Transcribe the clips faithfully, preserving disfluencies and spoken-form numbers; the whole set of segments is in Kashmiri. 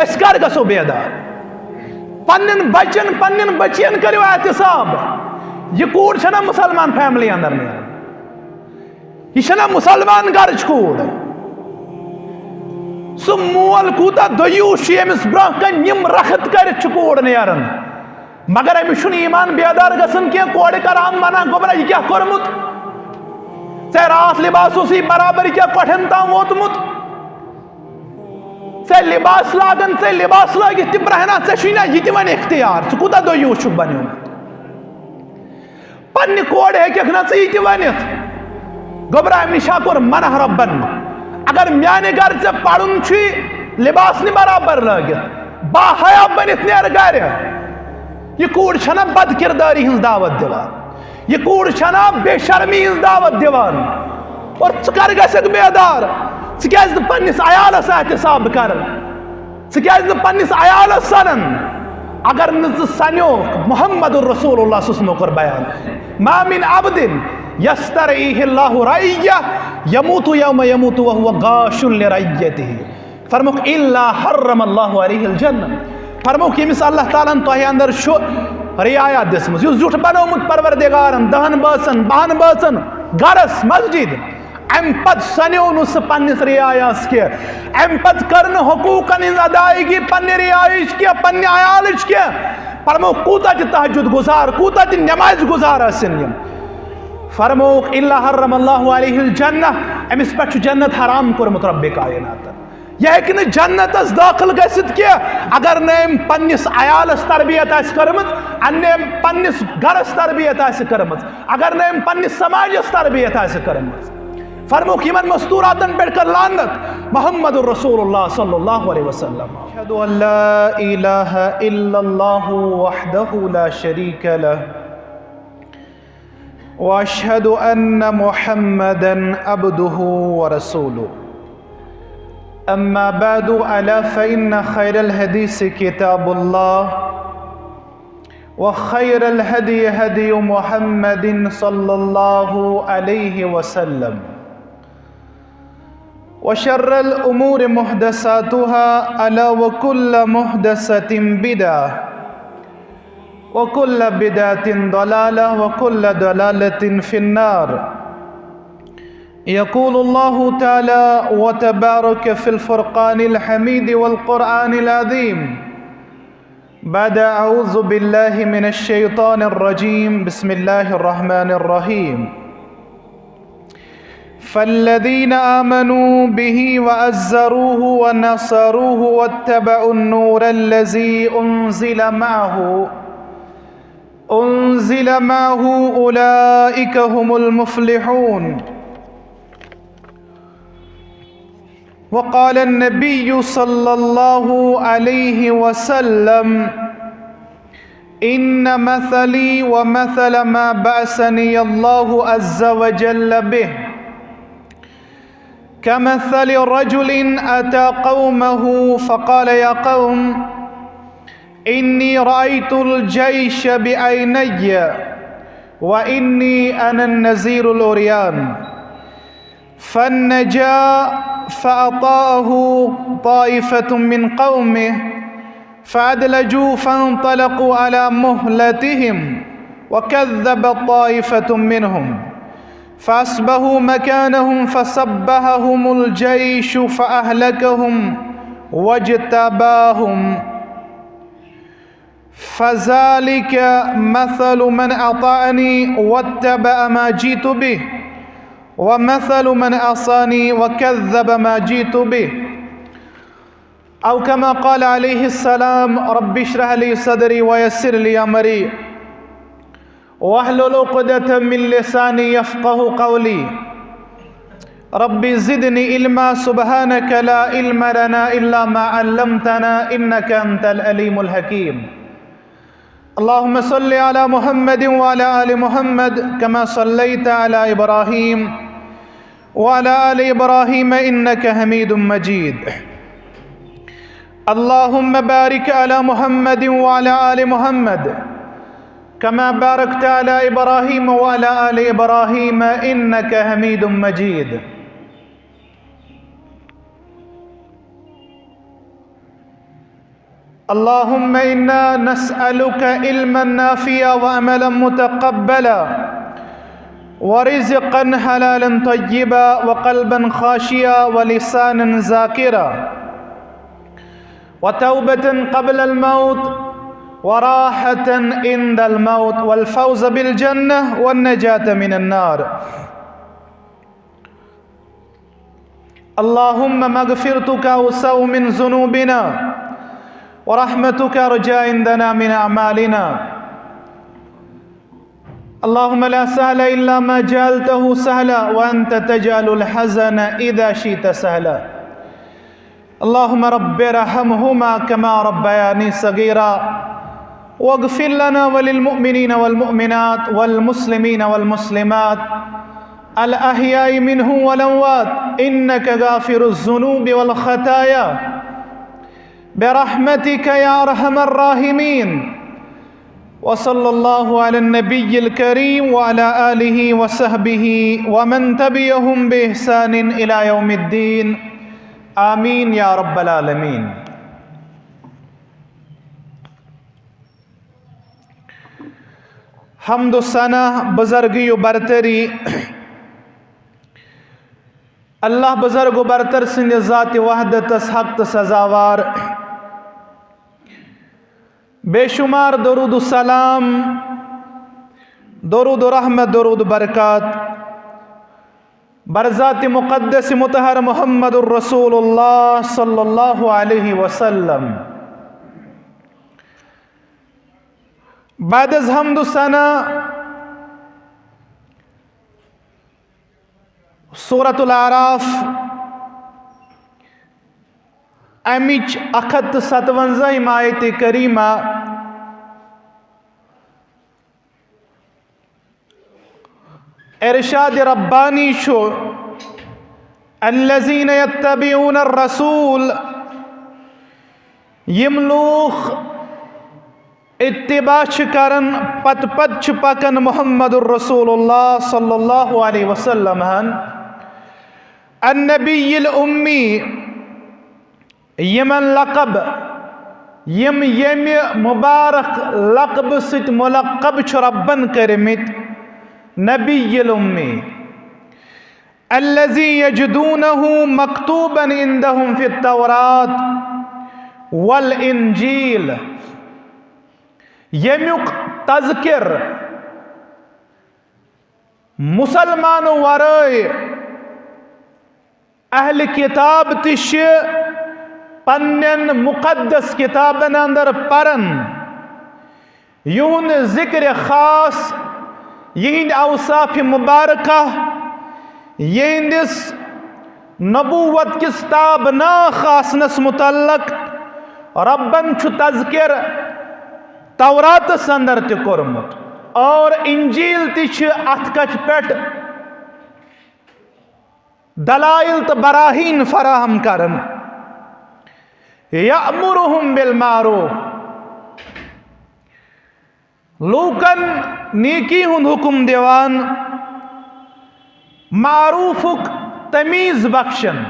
أسۍ کر گژھو بیدار؟ پننٮ۪ن بچن، پننٮ۪ن بچین کٔرِو احتساب۔ یہِ کوٗر چھنہ مسلمان فیملی اندر نیران؟ یہِ چھنہ مسلمان گرٕچ کوٗر؟ سُہ مول کوٗتاہ دیوٗس چھُ، ییٚمِس برونٛہہ کنہِ یِم رخت کٔرِتھ چھُ کوٗر نیران، مگر أمِس چھُنہٕ ایمان بیدار گژھان کینٛہہ۔ کورِ کران منع، گوٚبرا، یہِ کیٛاہ کوٚرمُت؟ ژےٚ راتھ لباس اوسُے برابر، یہِ کیٛاہ کۄٹھٮ۪ن تام ووتمُت؟ ژےٚ لباس لاگان، ژےٚ لباس لٲگِتھ تہِ پرٛہنا، ژےٚ چھُے نہ یہِ تہِ وۄنۍ اختیار، ژٕ کوٗتاہ دیوٗس چھُکھ بنیومُت؟ پننہِ کورِ ہیٚککھ نہ ژٕ یہِ تہِ ؤنِتھ؟ گوٚبرا، أمۍ نِش ہا کوٚر منع رۄبن۔ اگر میانہِ گرِ ژےٚ پرُن چھُے، لباس نہِ برابر لٲگِتھ، باحیا بٔنِتھ نیر گرِ۔ یہِ کوٗر چھنہ بد کردٲری ہٕنٛز دعوت دِوان؟ یہِ کوٗر چھنہ بے شرمی ہٕنٛز دعوت دِوان؟ اور ژٕ کر گژھکھ بیدار؟ ژٕ کیازِ نہٕ پننِس عیالس احتساب کران؟ ژٕ کیازِ نہٕ پننِس عیالس سنان؟ اگر نہٕ ژٕ سنیوکھ، محمد رسول اللہ صلی اللہ علیہ وسلم کوٚر بیان، "ما من عبد یسترعیہ اللہ رعیہ یموت یوم یموت وہو غاش لرعیتہ"۔ فرموکھ، "الا حرم اللہ علیہ الجنہ"۔ فرموکھ، ییٚمِس اللہ تعالیٰ ہن تۄہہِ اندر چھُ رعایا دِژمٕژ، یُس زیُٹھ بنومُت پروردگارن، دہن بٲژن، بہن بٲژن، گرس، مسجد، امہِ پتہٕ سنیو نہٕ سُہ پننِس رعایاہس کینٛہہ، امہِ پتہٕ کٔر نہٕ حقوٗقن ہٕنٛز ادائیگی پننہِ رعایِچ کینٛہہ، پننہِ عیالٕچ کینٛہہ۔ فرمووُکھ، کوٗتاہ تہِ تہجد گُزار، کوٗتاہ تہِ نمازِ گُزار ٲسِن یِم۔ فرمووُکھ، "الا حرم اللہ علیہ الجنہ"، أمِس پٮ۪ٹھ چھُ جنت حرام کوٚرمُت رب کائناتن۔ یہِ ہیٚکہِ نہٕ جنتس دٲخل گٔژھِتھ کینٛہہ، اگر نہٕ أمۍ پننِس عیالس تربیت آسہِ کٔرمٕژ، اگر نہٕ أمۍ پننِس گرس تربیت آسہِ کٔرمٕژ، اگر نہٕ أمۍ پننِس سماجس تربیت آسہِ کٔرمٕژ۔ فرمووُکھ، یِمن مستوراتن پٮ۪ٹھ کر لعنت۔ محمد رسول اللہ صلی اللہ علیہ وسلم۔ اشهد ان لا اله الا الله وحده لا شريك له، واشهد ان محمدا عبده ورسوله۔ اما بعد، الا فان خير الحديث كتاب الله، وخير الهدي هدي محمد صلى الله عليه وسلم، وشر الأمور محدثاتها، ألا وكل محدثة بدعة، وكل بدعة ضلالة، وكل ضلالة في النار۔ يقول الله تعالى وتبارك في الفرقان الحميد والقرآن العظيم، بعد أعوذ بالله من الشيطان الرجيم، بسم الله الرحمن الرحيم۔ فالذين آمنوا به وعزروه ونصروه واتبعوا النور الذي أنزل معه، أنزل معه أولئك هم المفلحون۔ وقال النبي صلى الله عليه وسلم، إن مثلي ومثل ما بعثني الله عز وجل به كمثل رجل أتى قومه فقال، يا قوم، إني رأيت الجيش بعيني، وإني أنا النذير العريان، فنجا فأطاعه طائفة من قومه فأدلجوا فانطلقوا على مهلتهم، وكذبت طائفة منهم فأصبحوا مكانهم فصبحهم الجيش فأهلكهم واجتباهم، فذلك مثل من أطاعني واتبع ما جئت به، ومثل من عصاني وكذب ما جئت به۔ أو كما قال عليه السلام، رب اشرح لي صدري ويسر لي أمري واحلل عقدة من لساني يفقه قولي۔ رب زدني علما، سبحانك لا علم لنا إلا ما علمتنا إنك أنت العليم الحكيم۔ اللهم صل على محمد وعلى آل محمد كما صليت على إبراهيم وعلى آل إبراهيم إنك حميد مجيد۔ اللهم بارك على محمد وعلى آل محمد كما باركت على إبراهيم وعلى آل إبراهيم إنك حميد مجيد۔ اللهم إنا نسألك علما نافعا وعملا متقبلا ورزقا حلالا طيبا وقلبا خاشعا ولسانا ذاكرا وتوبة قبل الموت وراحة عند الموت والفوز بالجنة والنجاة من النار. اللهم مغفرتك أوسع من ذنوبنا ورحمتك أرجى عندنا من أعمالنا. اللهم لا سهل إلا ما جعلته سهلا وأنت تجعل الحزن إذا شئت سهلا. اللهم رب ارحمهما كما ربياني صغيرا واغفر لنا وللمؤمنين والمؤمنات والمسلمين والمسلمات الأحياء منهم والأموات إنك غافر الذنوب والخطايا برحمتك يا أرحم الراحمين. وصلى الله على النبي الكريم وعلى آله وصحبه ومن تبعهم بإحسان إلى يوم الدين. آمين يا رب العالمين. حمد و ثنا، بزرگی و برتری، اللہ بزرگ و برتر سٕنٛدِ ذاتِ وحدتس حق تہٕ سزاوار۔ بے شمار درود و سلام، درود و رحمت، درود و برکات بر ذاتِ مقدس مطہر محمد الرسول اللہ صلی اللہ علیہ وسلم۔ بعد از حمد و ثنا، سورۃ الاعراف، امِچ اکھ ہتھ تہٕ ستونزاہِم آیتِ کریمہ، ارشادِ ربانی چھُ، الذین یتبعون الرسول، یِم لوٗکھ اتباع چھِ کران، پتہٕ پتہٕ چھِ پکان محمد الرسول اللہ صلی اللہ علیہ وسلم ہن، النبی الامی، یِمن لقب، یِم ییٚمہِ مبارک لقبہٕ سۭتۍ ملقب چھِ ربن کٔرمٕتۍ، نبی الامی۔ الذی یجدونہ مکتوبا عندہم فی التوراۃ والانجیل، ییٚمیُک تذکر مسلمانو ورٲے اہل کتاب تہِ چھِ پننٮ۪ن مقدس کتابن اندر پران۔ یِہُنٛد ذکر خاص، یِہنٛدۍ اوصاف مبارکہ، یِہنٛدِس نبوت کِس تابناک آسنس متعلق ربن چھُ تذکر توراتس اندر تہِ کوٚرمُت اور انجیل تہِ چھِ اتھ کتھِ پٮ۪ٹھ دلائل تہٕ براہین فراہم کران۔ یأمرہم بالمعروف، لوٗکن نیکی ہُنٛد حکم دِوان، معروفُک تمیٖز بخشان،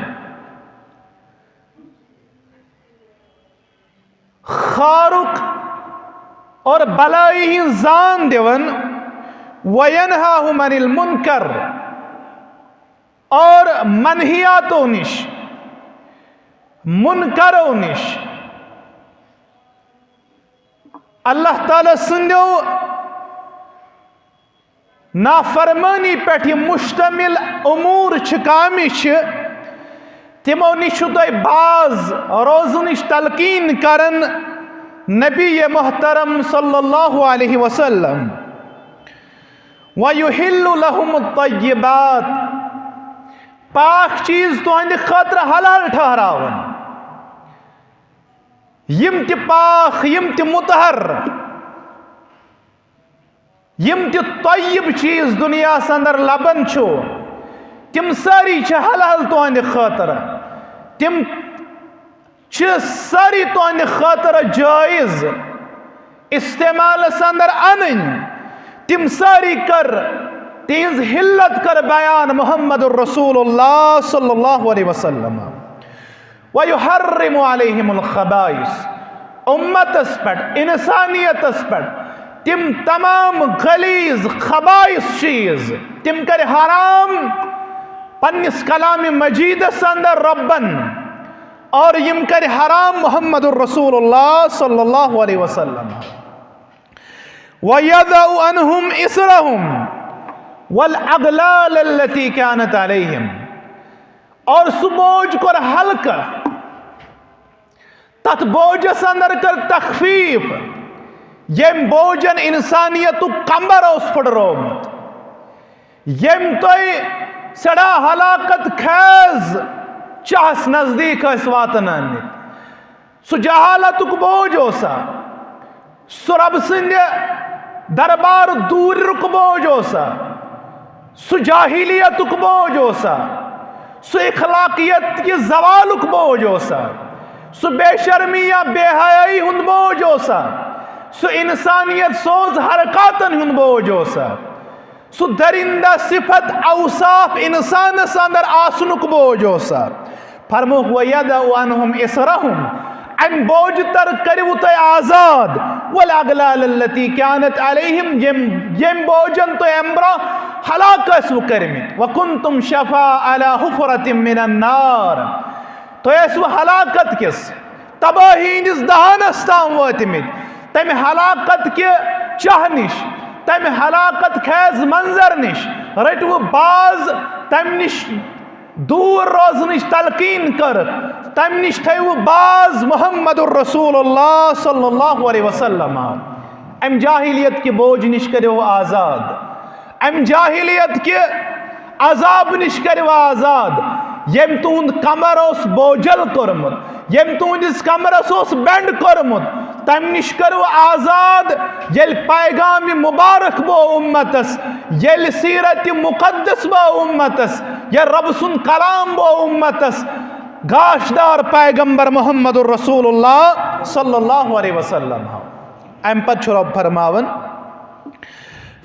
خارُک اور بلٲیی ہٕنٛز زان دِوان، وینہاہم عن المنکر، اور منحیاتو نِش، منکرو نِش۔ اللہ تعالیٰ سٕنٛدیو نافرمٲنی پٮ۪ٹھ یِم مشتمل امور چھِ، کامہِ چھِ، تِمو نِش چھُ تۄہہِ باز روزنٕچ تلقین کران نبی محترم صلی اللہ علیہ وسلم۔ وَيُحِلُّ لَهُمُ الطَّيِّبَاتِ، پاک چیز تُہنٛدِ خٲطرٕ حلال ٹھہراوان۔ یِم تہِ پاک، یِم تہِ مطہر، یِم تہِ طیب چیز دنیاہس اندر لبان چھُ، تِم سٲری چھِ حلال تُہنٛدِ خٲطرٕ۔ تِم چھِ سٲری تُہنٛدِ خٲطرٕ جٲیز استعمالس اندر انٕنۍ۔ تِم سٲری کر، تِہنٛز حلت کر بیان محمد الرسول اللہ صلی اللہ علیہ وسلم۔ وَيُحَرِّمُ عَلَيْهِمُ الْخَبَائِثَ، امتس پٮ۪ٹھ، انسانیتس پٮ۪ٹھ تِم تمام غلیظ خبائث چیز، تِم کرِ حرام پننِس کلام مجیدس اندر ربن، اور یِم کرِ حرام محمد رسول اللہ صلی اللہ علیہ وسلم۔ وَيَضَعُ عَنْهُمْ إِصْرَهُمْ وَالْأَغْلَالَ الَّتِي كَانَتْ عَلَيْهِمْ، اور سُہ بوج کوٚر ہلکہٕ، تتھ بوجس اندر کٔر تخفیف، ییٚمۍ بوجن انسانیتُک کمبر اوس پھٕٹرومُت، ییٚمۍ تۄہہِ سٮ۪ٹھاہ ہلاکت خیز چاہس نزدیٖک ٲسۍ واتنٲومٕتۍ۔ سُہ جہالتُک بوج اوسا؟ سُہ رب سٕنٛدِ دربار دوٗرِرُک بوج اوسا؟ سُہ جاہلیتُک بوج اوسا؟ سُہ اخلاقیت کہِ زوالُک بوج اوسا؟ سُہ بے شرمی یا بے حیائی ہُنٛد بوج اوسا؟ سُہ انسانیت سوز حرکاتن ہُنٛد بوج اوسا؟ سُہ درندہ صفت اوصاف انسانس اندر آسنُک بوج اوسا؟ فرمووُکھ، وَيَضَعُ عَنْهُمْ إِصْرَهُمْ، امہِ بوجہِ تر کٔرِو تُہۍ آزاد، وَالْأَغْلَالَ الَّتِي كَانَتْ عَلَيْهِمْ، ییٚمۍ، ییٚمۍ بوجن تُہۍ امہِ برونٛہہ ہلاک ٲسوٕ کٔرمٕتۍ۔ وَكُنْتُمْ شُفَعَاءَ عَلَى حُفْرَةٍ مِّنَ النَّارِ، تُہۍ ٲسوٕ ہلاکت کِس، تبٲہی ہٕنٛدِس دہانس تام وٲتمٕتۍ۔ تمہِ ہلاکت کہِ چاہ نِش، تمہِ ہلاکت خیز منظر نِش رٔٹوٕ باز، تمہِ نِش دوٗر روزنٕچ تلقین کٔر، تمہِ نِش تھٲیوٕ باز محمد رسول اللہ صلی اللہ علیہ وسلم۔ امہِ جاہلیت کہِ بوجھ نِش کٔرِو آزاد، امہِ جاہلیت کہِ عذاب نِش کٔرِو آزاد، ییٚمۍ تُہُنٛد کمر اوس بوجل کوٚرمُت، ییٚمۍ تُہٕنٛدِس کمرس اوس بینڈ کوٚرمُت، تمہِ نِش کٔرِو آزاد۔ ییٚلہِ پیغام مبارک بو امتس، ییٚلہِ سیرت مقدس بو امتس، ییٚلہِ رب سُنٛد کلام بو امتس، گاشدار پیغمبر محمد رسول اللہ صلی اللہ علیہ وسلم۔ امہِ پتہٕ چھُ رب فرماوان،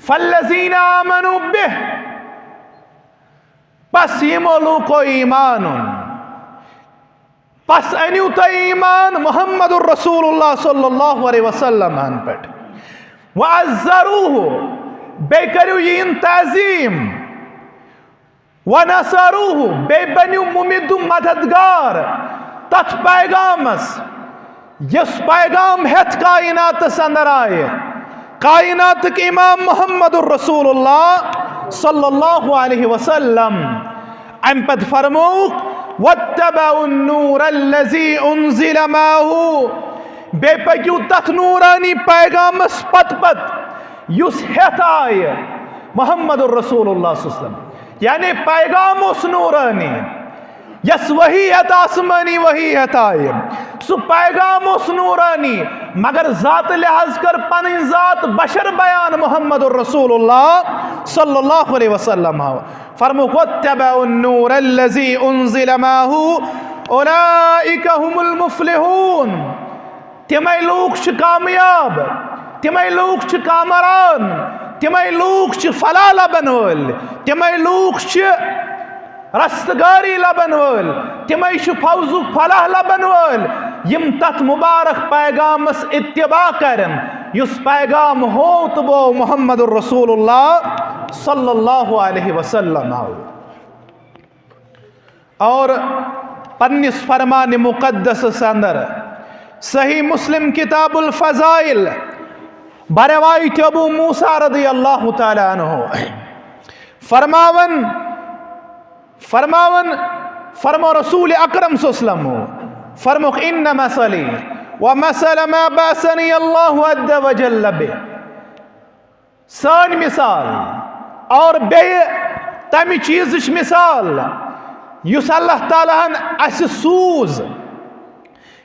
فَالَّذِينَ آمَنُوا بِهِ، پس یِمو لوٗکو ایمان اوٚن، پس أنِو تُہۍ ایمان محمد رسول اللہ صلی اللہ علیہ وسلم ہن پٮ۪ٹھ۔ وَعَزَّرُوهُ، بیٚیہِ کٔرِو یِہِنٛد تعظیٖم۔ وَنَصَرُوهُ، بیٚیہِ بٔنِو مُمِد و مددگار تتھ پیغامس، یُس پیغام ہٮ۪تھ کائناتس اندر آیہِ۔ کائناتٕکۍ امام محمد رسول اللہ صلی اللہ علیہ وسلم۔ امہِ پتہٕ فرمووُکھ، وَاتَّبَعُوا النُّورَ الَّذِي أُنزِلَ مَعَهُ، بیٚیہِ پٔکِو تتھ نورانی پیغامس پتہٕ پتہٕ یُس ہٮ۪تھ آیہِ محمد رسول اللہ صلی اللہ علیہ وسلم۔ یعنی پیغام اوس نورانی، یس وحی ہٮ۪تھ، آسمانی وحی ہٮ۪تھ آیہِ۔ سُہ پیغام اوس نورانی، مگر ذات لحاظ کٔر پنٕنۍ ذات بشر بیان محمد رسول اللہ صلی اللہ علیہ وسلم۔ فرمووُکھ، وَاتَّبَعُوا النُّورَ الَّذِي أُنزِلَ مَعَهُ أُولَٰئِكَ هُمُ الْمُفْلِحُونَ۔ تِمے لوٗکھ چھِ کامیاب، تِمے لوٗکھ چھِ کامران، تِمے لوٗکھ چھِ فلاح لبن وٲلۍ، تِمے لوٗکھ چھِ رستگاری لبن وٲلۍ، تِمے چھِ فوز و فلاح لبن وٲلۍ، یِم تتھ مبارک پیغامس اتباع کرن، یُس پیغام ہوو تہٕ بو محمد رسول اللہ صلی اللہ علیہ وسلم۔ اور پننِس فرمان مقدسس اندر صحیح مسلم کتاب الفضائل بروایت ابو موسیٰ رضی اللہ تعالیٰ عنہ فرماون، فرماون، فرمو رسول اکرم صلی اللہ علیہ وسلم، فرمووُکھ، ان مثلی ومثل ما بعثنی اللہ عز وجل به۔ سٲنۍ مثال اور بیٚیہِ تمہِ چیٖزٕچ مثال یُس اللہ تعالیٰ ہن اسہِ سوٗز،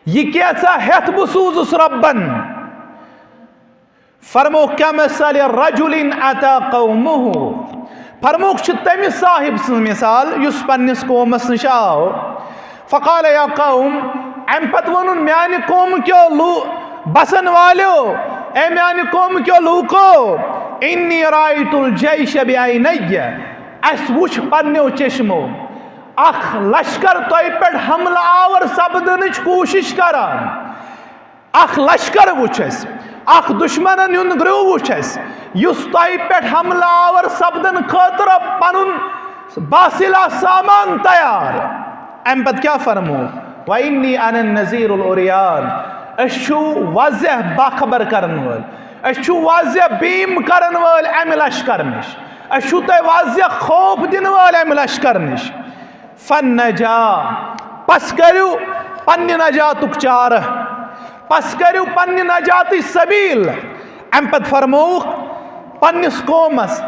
یہِ کینٛژھا ہٮ۪تھ بہٕ سوٗزُس ربن۔ فرمووُکھ، کمثل رجل اتی قومہ۔ فرمووُکھ، چھِ تٔمِس صاحب سٕنٛز مثال یُس پننِس قومس نِش آو۔ فقال یا قوم، امہِ پتہٕ ووٚنُن، میانہِ قومہٕ کیو لو-، بسن والیو، اے میانہِ قومہٕ کیو لوٗکو، انی رأیت الجیش بعینی، اسہِ وُچھ پننیو چشمو اکھ لشکر تۄہہِ پٮ۪ٹھ حملہٕ آور سپدنٕچ کوٗشش کران۔ اکھ اکھ لشکر وُچھ اَسہِ، اکھ دُشمنن ہُنٛد گروہ وُچھ اَسہِ، یُس تۄہہِ پٮ۪ٹھ حملہٕ آور سپدن خٲطرٕ پنُن باسیلہ سامان تیار۔ امہِ پتہٕ کیٛاہ فرموو؟ "وَإِنِّي أَنَا النَّذِيرُ الْعُرْيَانُ"، أسۍ چھِو واضح باخبر کرن وٲلۍ، أسۍ چھِو واضح بیٖم کرن وٲلۍ امہِ لشکر نِش، أسۍ چھِو تۄہہِ واضح خوف دِنہٕ وٲلۍ امہِ لشکر نِش۔ فنجا، پس کٔرِو پننہِ نجاتُک چارٕ، پس کٔرِو پننہِ نجاتٕچ سبیل۔ امہِ پتہٕ فرمووُکھ پننِس قومس،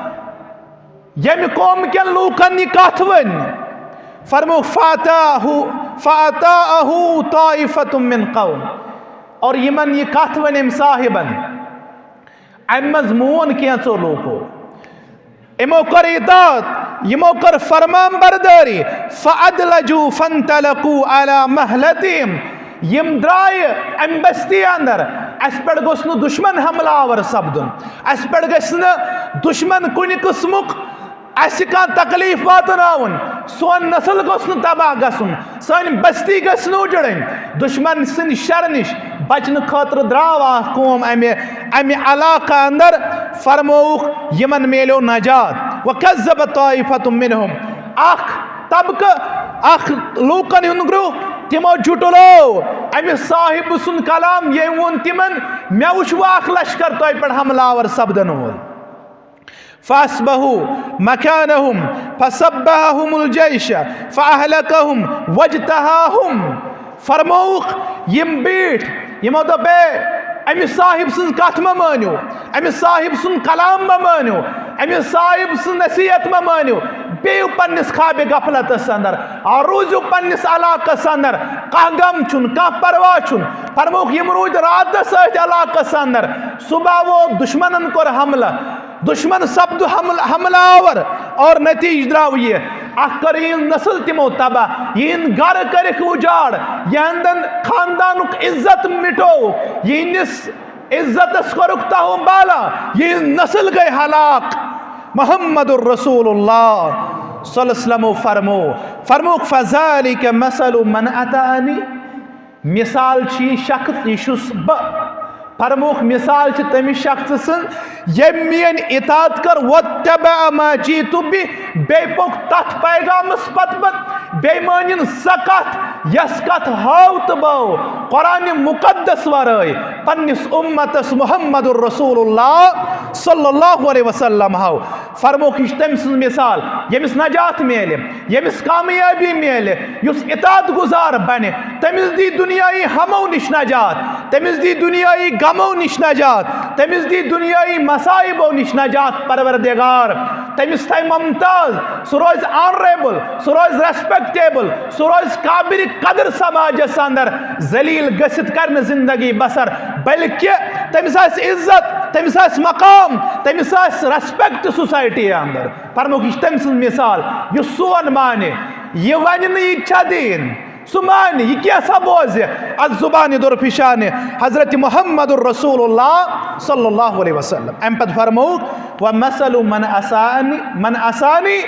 ییٚمہِ قومہٕ کٮ۪ن لوٗکن یہِ کتھ ؤنۍ، فرمووُکھ، "فَأَتَاهُ، فَأَتَاهُ طَائِفَةٌ مِّنْ قَوْمِهِ"، اور یِمن یہِ کتھ ؤنۍ أمۍ صاحبن، امہِ منٛز مون کینٛژو لوٗکو۔ یِمو کٔر اطاعت، یِمو کٔر فرمان بردٲری۔ فَأَدْلَجُوا فَانْطَلَقُوا عَلَى مَهْلَتِهِمْ۔ یِم درٛایہِ امہِ بستی اندر۔ اسہِ پٮ۪ٹھ گوٚژھ نہٕ دُشمن حملہٕ آور سپدُن، اسہِ پٮ۪ٹھ گژھِ نہٕ دُشمن کُنہِ قٕسمُک اسہِ کانٛہہ تکلیف واتناوُن، سون نسل گوٚژھ نہٕ تباہ گژھُن، سٲنۍ بستی گژھِ نہٕ اُجڑٕنۍ۔ دُشمن سٕنٛدِ شرٕ نِش بچنہٕ خٲطرٕ درٛاو اکھ قوم امہِ، امہِ علاقہٕ اندر۔ فرمووُکھ، یِمن میلیو نجات۔ وَكَذَّبَتْ طَائِفَةٌ مِّنْهُمْ، اکھ طبقہٕ، اکھ لوٗکن ہُنٛد گروہ، تِمو جُٹلوو امہِ صاحب سُنٛد کلام، ییٚمۍ ووٚن تِمن، "مےٚ وُچھ وۄنۍ اکھ لشکر تۄہہِ پٮ۪ٹھ حملہٕ آور سپدن وول۔" فَأَصْبَحُوا مَكَانَهُمْ فَسَبَّحَهُمُ الْجَيْشُ فَأَهْلَكَهُمْ وَاجْتَاحَهُمْ۔ فرمووُکھ، یِم بیٖٹھۍ، یِمو دوٚپ، "ہے، أمِس صاحب سٕنٛز کتھ مہ مٲنِو، أمِس صاحب سُنٛد کلام مہ مٲنِو، أمِس صاحب سٕنٛز نصیحت مہ مٲنِو، بیٚہِو پننِس خوابِ غفلتس اندر، آ، روٗزِو پننِس علاقس اندر، کانٛہہ غم چھُنہٕ، کانٛہہ پرواہ چھُنہٕ۔" فرمووُکھ، یِم روٗدۍ راتس أتھۍ علاقس اندر، صبح ووت، دُشمنن کوٚر حملہٕ، دُشمن سپدُ حمل-، حملہٕ آور، اور نتیجہٕ درٛاو یہِ، اکھ کٔر یِہٕنٛز نسل تِمو تباہ، یِہٕنٛدۍ گرٕ کٔرِکھ اُجاڑ، یِہٕنٛدٮ۪ن خاندانُک عزت مِٹووُکھ، یِہٕنٛدِس عزتس کوٚرُکھ تاہ و بالا، یِہٕنٛز نسل گٔے ہلاک۔ محمد الرسول اللہ صلی اللہ علیہ وسلم فرمو، فرمووُکھ، "فَذَلِكَ مَثَلُ مَنْ أَطَاعَنِي"۔ مثال چھِ یہِ شخص، یہِ چھُس بہٕ۔ فرمووُکھ، مثال چھِ تٔمِس شخص سٕنٛز، ییٚمۍ میٲنۍ اطاعت کٔر، وَاتَّبَعَ مَا جِئْتُ بِهِ، بیٚیہِ پوٚک تَتھ پیغامَس پتہٕ پتہٕ، بیٚیہِ مٲنِن سۄ کَتھ، یۄس کَتھ ہٲو تہٕ بٲو قرآنِ مُقدس ورٲے پننِس اُمتَس محمد الرسول اللہ صلی اللہ علیہ وسلم ہاو۔ فرمووُکھ، یہِ چھِ تٔمۍ سٕنٛز مثال، ییٚمِس نجات میلہِ، ییٚمِس کامیٲبی میلہِ، یُس اطاعت گُزار بنہِ، تٔمِس دی دُنیاہی غمو نِش نجات، تٔمِس دی دُنیاہی غمو نِش نجات، تٔمِس دی دُنیاہی مصائبو نِش نجات پروردگار، تٔمِس تھایہِ ممتاز، سُہ روزِ آنریبل، سُہ روزِ ریسپیکٹیبل، سُہ روزِ قابل قدر سماجس اندر، ذلیل گٔژھِتھ کرِ نہٕ زندگی بسر، بلکہ تٔمِس آسہِ عزت، تٔمِس آسہِ مقام، تٔمِس آسہِ ریسپیکٹ سوسائٹی اندر۔ فرمووُکھ، یہِ چھِ تٔمۍ سٕنٛز مثال، یُس سون مانہِ، یہِ ونہِ نہٕ یہِ تہِ چھا دیٖن، سُہ مانہِ، یہِ کینٛژھا بوزِ۔ از زبانِ درفشانِ حضرت محمد الرسول اللہ صلی اللہ علیہ وسلم۔ امہِ پتہٕ فرمووُکھ، "وَمَثَلُ مَنْ أَسَاءَنِي، مَنْ أَسَانِي"،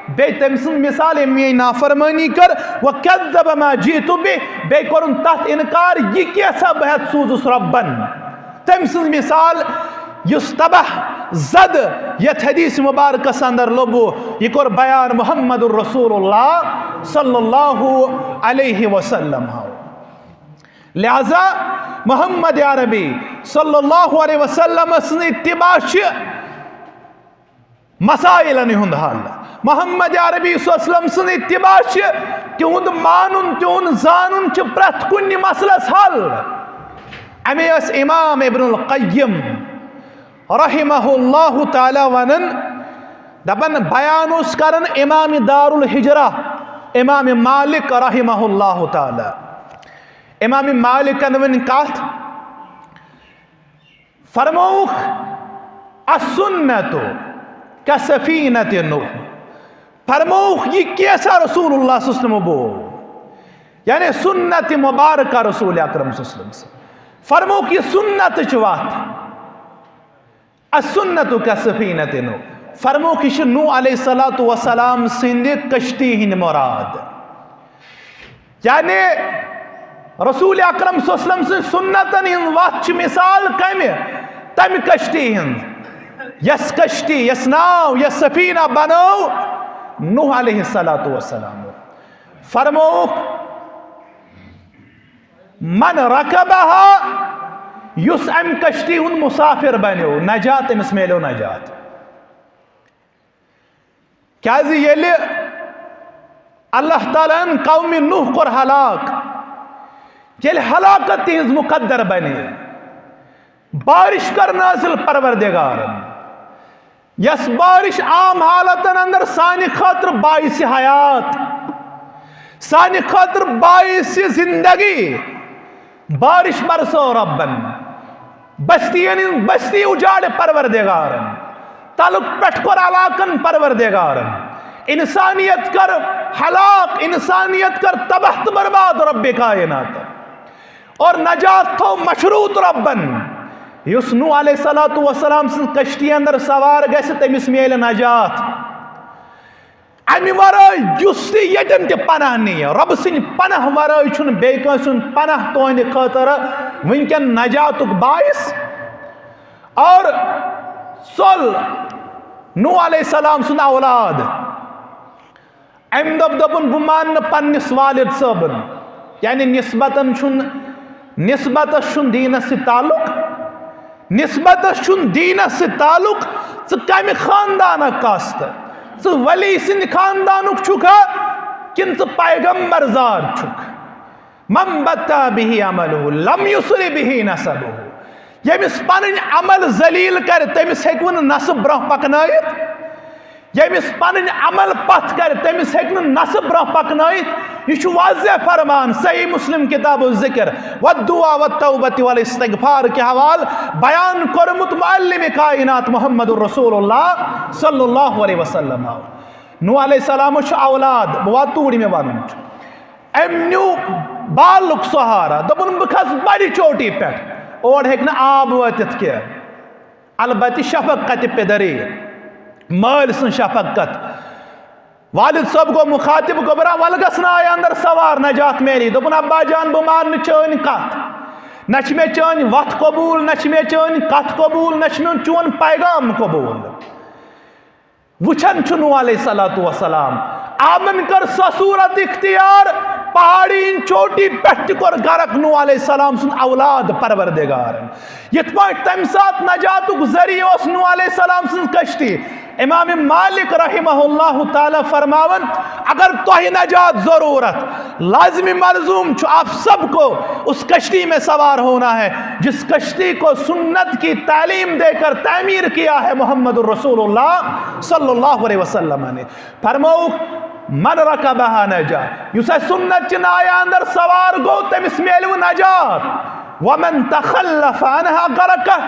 بیٚیہِ تٔمۍ سٕنٛز مثال، ییٚمۍ میٲنۍ نافرمٲنی کٔر، "وَكَذَّبَ مَا جِئْتُ بِهِ"، بیٚیہِ کوٚرُن تتھ انکار، یہِ کینٛژھا بہٕ ہٮ۪تھ سوٗزُس رۄبن۔ تٔمۍ سٕنٛز مثال، یُس تباہ زد یتھ حدیث مبارکس اندر لوٚبو، یہِ کوٚر بیان محمد الرسول اللہ صلی اللہ علیہ وسلم۔ لہذا محمد عربی صلی اللہ علیہ وسلم سٕنٛز اتباع چھِ مسائلن ہُنٛد حل۔ محمد عربی صلی اللہ علیہ وسلم سٕنٛز اتباع چھِ تِہُنٛد مانُن، تِہُنٛد زانُن چھُ پرٛٮ۪تھ کُنہِ مسلس حل۔ اَمے ٲسۍ امام ابن القیم رحمہ اللہ تعالیٰ ونان، دپان، بیان اوس کران امام دار الحجرہ، امام مالک رحمہ اللہ تعالیٰ۔ امام مالکن ؤنۍ کتھ، فرمووُکھ، "السنة كسفينة نوح"۔ فرمووُکھ، یہِ کینٛژھا رسول اللہ صلی اللہ علیہ وسلم بو، یعنی سنت مبارکہ رسول اکرم صلی اللہ علیہ وسلم۔ فرمووُکھ، یہِ سنت چھِ وتھ۔ "السنة كسفينة نوح"۔ فرمووُکھ، یہِ چھِ نوح علیہ الصلوۃ والسلام سٕنٛدِ کشتی ہٕنٛدۍ مراد۔ یعنی رسول اکرم صلی اللہ علیہ وسلم سٕنٛز سنتن ہٕنٛز وتھ چھِ مثال کمہِ؟ تمہِ کشتی ہٕنٛز، یس کشتی، یس ناو، یس سفینہ بنٲو نوح علیہ الصلوۃ والسلام۔ فرمووُکھ، من رکبہا، یُس امہِ کشتی ہُنٛد مسافر بنیو، نجات، تٔمِس میلیو نجات۔ کیازِ ییٚلہِ اللہ تعالیٰ ہن قومِ نوح کوٚر ہلاک، ییٚلہِ ہلاکت تِہنٛز مقدر بنے، بارش کر نازل پروردگارن، یس بارش عام حالتن اندر سانہِ خٲطرٕ باعث حیات، سانہِ خٲطرٕ باعث زندگی، بارش برسو ربن، بستین ہٕنٛز بستی اجاڑ پروردگارن، تلک پٮ۪ٹھ کوٚر علاقن پروردگارن، انسانیت کر ہلاک، انسانیت کر تباہ تہٕ برباد رب کائنات۔ اور نجات تھو مشروط ربن، یُس نوح علیہ الصلوۃ والسلام سٕنٛز کشتی اندر سوار گژھِ، تٔمِس میلہِ نجات۔ امہِ ورٲے یُس تہِ ییٚتٮ۪ن تہِ پناہ نِیہِ، رۄبہٕ سٕنٛدِ پناہ ورٲے چھُنہٕ بیٚیہِ کٲنٛسہِ ہُنٛد پناہ تُہنٛدِ خٲطرٕ وٕنکٮ۪ن نجاتُک باعث۔ اور ژوٚل نوح علیہ السلام سُنٛد اولاد۔ أمۍ دوٚپ، دوٚپُن، "بہٕ مانہٕ نہٕ پننِس والد صٲبُن"، یعنی نسبتن چھُنہٕ، نسبتس چھُنہٕ دیٖنس سۭتۍ تعلق، نسبتس چھُنہٕ دیٖنس سۭتۍ تعلق۔ ژٕ کمہِ خاندانک کس تہٕ؟ ژٕ ولی سٕنٛدِ خاندانُک چھُکھا کِنہٕ ژٕ پیغمبر زاد چھُکھ؟ من بطأ به عمله لم يسرع به نسبه۔ ییٚمِس پنٕنۍ عمل ذلیل کرِ، تٔمِس ہیٚکہِ نہٕ نسب برونٛہہ پکنٲیِتھ۔ ییٚمِس پنٕنۍ عمل پتھ کرِ، تٔمِس ہیٚکہِ نہٕ نسب برونٛہہ پکنٲیِتھ۔ یہِ چھُ واضح فرمان، صحیح مسلم کتاب الذکر والدعا والتوبۃ والاستغفار کہِ حوالہٕ بیان کوٚرمُت معلم کائنات محمد رسول اللہ صلی اللہ علیہ وسلم۔ نوح علیہ السلام چھُ اولاد، بہٕ واتہٕ توٗرۍ، مےٚ وَنُن چھُ۔ أمۍ نیوٗ بالُک سہارا، دوٚپُن، "بہٕ کھسہٕ بَڑِ چوٹی پٮ۪ٹھ، اور ہیٚکہِ نہٕ آب وٲتِتھ کینٛہہ۔" البتہ شفقت پدری، مٲلۍ سٕنٛز شفقت۔ والد صٲب گوٚو مخاطب، گوٚبرا، وَلہٕ گژھ نایہِ اندر سوار، نجات میلی۔ دوٚپُن، "ابا جان، بہٕ مانہٕ نہٕ چٲنۍ کتھ۔ نہ چھِ مےٚ چٲنۍ وتھ قبوٗل، نہ چھِ مےٚ چٲنۍ کتھ قبوٗل، نہ چھِ مےٚ چون پیغام قبوٗل۔" وٕچھان چھُ نوح علیہ الصلوۃ والسلام، آمن کٔر سۄ صورت اختیار، پہاڑی ہٕنٛدِ چوٹی پٮ۪ٹھ تہِ کوٚر غرق نوح علیہ السلام سُنٛد اولاد پروردگارن۔ یِتھ پٲٹھۍ تَمہِ ساتہٕ نجاتُک ذٔریعہٕ اوس نوح علیہ السلام سٕنٛز کشتی۔ امام مالک رحمہ اللہ تعالیٰ فرماوان، اگر تۄہہِ نجات ضروٗرت، لازمی ملزوم چھُ آپ سب کو اس کشتی میں سوار ہونا ہے، جس کشتی کو سنت کی تعلیم دے کر تعمیر کیا ہے محمد الرسول اللہ صلی اللہ علیہ وسلم نے۔ فرمووُکھ، "من رکبہا نجا"، یُس اسہِ سنت چہِ نایہِ اندر سوار گوٚو، تٔمِس میلوٕ نجات۔ "ومن تخلف عنہا غرقہ"،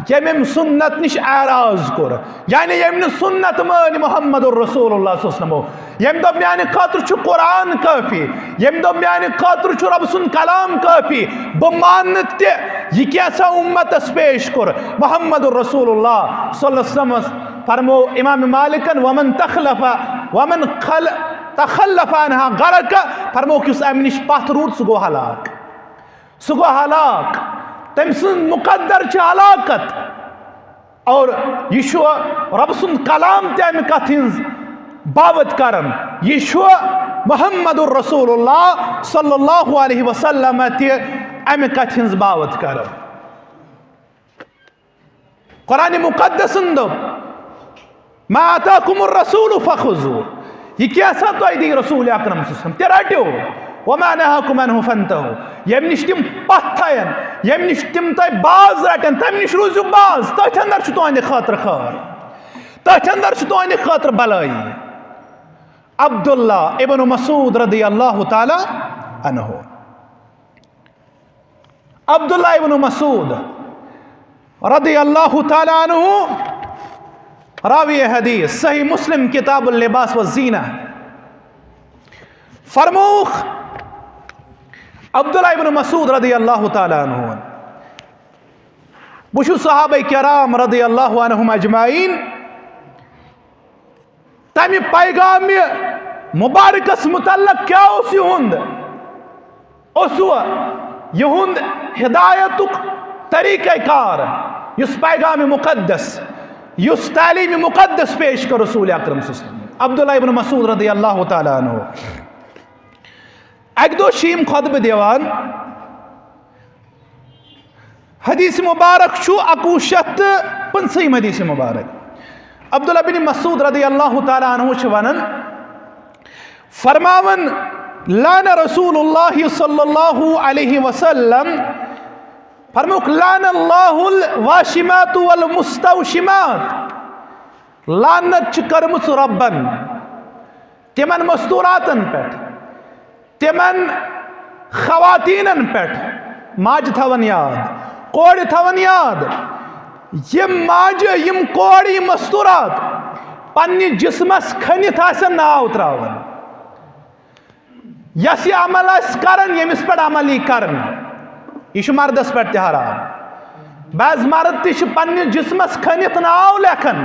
ییٚمۍ أمۍ سنت نِش اعراض کوٚر، یعنی ییٚمۍ نہٕ سنت مٲنۍ محمد الرسول اللہ صلی اللہ علیہ وسلم، ییٚمۍ دوٚپ، "میانہِ خٲطرٕ چھُ قرآن کٲفی"، ییٚمۍ دوٚپ، "میانہِ خٲطرٕ چھُ رۄب سُنٛد کلام کٲفی، بہٕ مانہٕ نہٕ تہِ یہِ کینٛژھا اُمتس پیش کوٚر محمد رسول اللہ صلی اللہ علیہ وسلمس"۔ فرمو امام مالکن، "ومن تخلف، ومن خل-، تخلف عنہا غرق"، فرموکھ، یُس امہِ نِش پتھ روٗد، سُہ گوٚو ہلاک، سُہ گوٚو ہلاک، تٔمۍ سٕنٛز مقدر چھِ ہلاکت۔ اور یہِ چھُ رۄب سُنٛد کلام تہِ اَمہِ کتھِ ہٕنٛز باوت کران، یہِ چھُ محمد رسول اللہ صلی اللہ علیہ وسلم تہِ اَمہِ کتھِ ہٕنٛز باوت کران۔ قرآن مقدسن دوٚپ، "ما آتاکم الرسول فخذوہ"، یہِ کیٛاہ سا تۄہہِ دی رسول اکرم صلی اللہ علیہ وسلم، تہِ رٹِو۔ "وما نہاکم عنہ فانتہوا"، ییٚمہِ نِش تِم پتھ تھاین، ییٚمہِ نِش تِم تۄہہِ باز رٹن، تمہِ نِش روٗزِو باز، تٔتھۍ اندر چھُ تُہنٛدِ خٲطرٕ خٲر، تٔتھۍ اندر چھُ تُہنٛدِ خٲطرٕ بلٲیی۔ عبداللہ ابن مسعود رضی اللہ تعالیٰ عنہ۔ عبداللہ ابن مسعود رضی اللہ تعالیٰ عنہ، راوی حدیث، صحیح مسلم، کتاب اللباس والزینہ، فرمووُکھ عبداللہ ابن مسعود رضی اللہ تعالیٰ عنہ، وٕچھِو صحابہ کرام رضی اللہ عنہم اجمعین، تمہِ پیغامِ مبارکس متعلق کیٛاہ اوس یِہُنٛد؟ اوسوٕ یِہُنٛد ہدایتُک طریقہ کار، یُس پیغام مقدس، یُس تعلیم مقدس پیش کٔر رسول اکرم صلی اللہ علیہ وسلم؟ عبداللہ ابن مسعود رضی اللہ تعالیٰ عنہ۔ اکہِ دۄہ چھِ یِم خطبہٕ دِوان۔ حدیث مبارک چھُ اَکوُہ شیٚتھ تہٕ پٕنٛژٕہِم حدیث مبارک۔ عبداللہ بن مسعود رضی اللہ تعالیٰ عنہ چھِ وَنان، فرماوان، لعن رسول اللہ صلی اللہ علیہ وسلم، فرموک، لعن اللہ الواشمات والمستوشمات، لعنت چھِ کٔرمٕژ رۄبن تِمن مستوراتن پٮ۪ٹھ، تِمن خواتیٖنن پٮ۪ٹھ، ماجہِ تھاوان یاد، کورِ تھاوان یاد، یِم ماجہِ، یِم کورِ، یِم مستورات پننہِ جسمس کھٔنِتھ آسن ناو تراوان۔ یس یہِ عمل آسہِ کران، ییٚمِس پٮ۪ٹھ عمل یی کرنہٕ، یہِ چھُ مردس پٮ۪ٹھ تہِ حرام۔ بعض مرد تہِ چھِ پننِس جسمس کھٔنِتھ ناو لیکھان،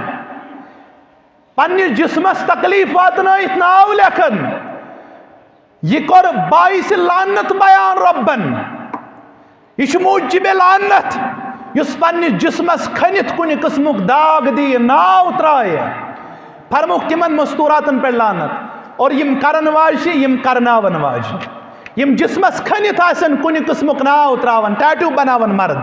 پننِس جسمس تکلیف واتنٲیِتھ ناو لیکھان۔ یہِ کوٚر باعث لعنت بیان رۄبن۔ یہِ چھُ موجب لعنت، یُس پننِس جسمس کھٔنِتھ کُنہِ قٕسمُک داغ دِیہِ، ناو ترایہِ۔ فرموکھ تِمن مستوراتن پٮ۪ٹھ لعنت۔ اور یِم کرن واجہِ چھِ، یِم کرناون واجہِ، یِم جسمس کھٔنِتھ آسن کُنہِ قٕسمُک ناو تراوان، ٹیٹو بناوان مرد،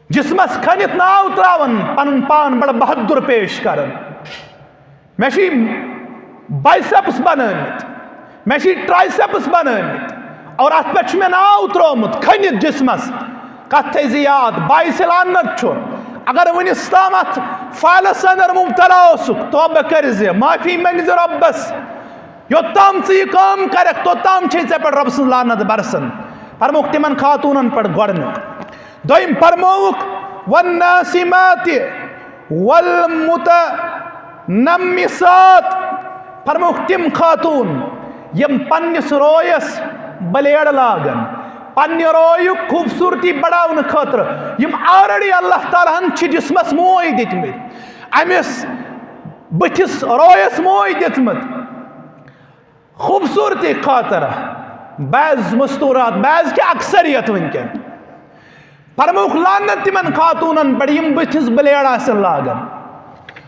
جسمس کھٔنِتھ ناو تراوان، پنُن پان بڑٕ بہادر پیش کران۔ مےٚ چھِ بایسپس بنٲومٕتۍ، مےٚ چھِ ٹرایسپس بنٲومٕتۍ، اور اتھ پٮ۪ٹھ چھُ مےٚ ناو ترٛوومُت کھٔنِتھ جسمس۔ کتھ تھٲیزِ یاد، باعث لعنت چھُ۔ اگر وُنِس تام اتھ فعلس اندر مبتلا اوسُکھ، توبہ کٔرزِ، معافی منگزِ رۄبس۔ یوٚت تام ژٕ یہِ کٲم کرکھ، توٚت تام چھے ژےٚ پٮ۪ٹھ رۄب سٕنٛز لعنت برسن۔ فرمووُکھ تِمن خاتوٗنن پٮ۪ٹھ گۄڈٕنیُک۔ دوٚیِم فرمووُکھ، والناصمات والمتنمصات۔ فرمووُکھ تِم خاتوٗن یِم پننِس رویس بلیڈ لاگن، پننہِ رویُک خوٗبصوٗرتی بڑاونہٕ خٲطرٕ، یِم already اللہ تعالیٰ ہن چھِ جسمس موے دِتمٕتۍ، أمِس بٕتھِس رویس موے دِژمٕژ۔ خوٗبصوٗرتی خٲطرٕ بعض مستورات، بعض کہِ اکثریت وٕنکیٚن۔ فرمووُکھ لعنت تِمن خاتوٗنن پٮ۪ٹھ یِم بٕتھِس بلیڈ آسن لاگان،